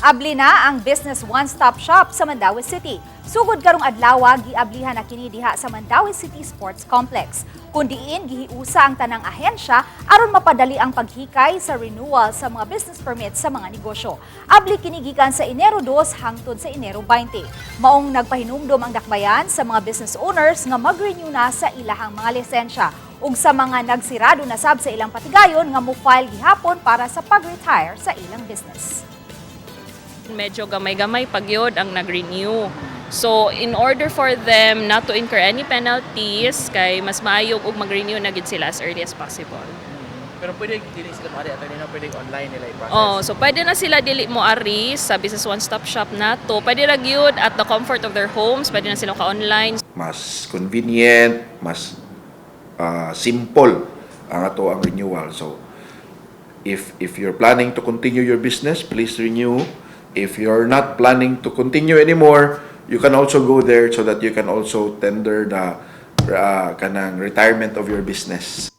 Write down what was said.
Abli na ang Business One-Stop Shop sa Mandaue City. Sugod karong adlaw, giablihan na kini diha sa Mandaue City Sports Complex, kun diin gihiusa ang tanang ahensya aron mapadali ang paghikay sa renewal sa mga business permits sa mga negosyo. Abli kini gikan sa Enero 2 hangtod sa Enero 20. Maong nagpahinumdom ang dakbayan sa mga business owners nga mag-renew na sa ilahang mga lisensya ug sa mga nagsirado na sab sa ilang patigayon nga mo-file gihapon para sa pag-retire sa ilang business. Medyo gamay-gamay pa gyud ang nag-renew. So, in order for them not to incur any penalties, kay mas maayo og mag-renew na gyud sila as early as possible. Pero pwede dili sila mo attorney, no? Pwede online nila i-process. Oh, so pwede na sila dili mo ari sa Business One Stop Shop nato. Pwede ra gyud at the comfort of their homes, pwede na sila ka-online. Mas convenient, mas simple ang ato ang renewal. So if you're planning to continue your business, please renew. If you're not planning to continue anymore, you can also go there so that you can also tender the kanang retirement of your business.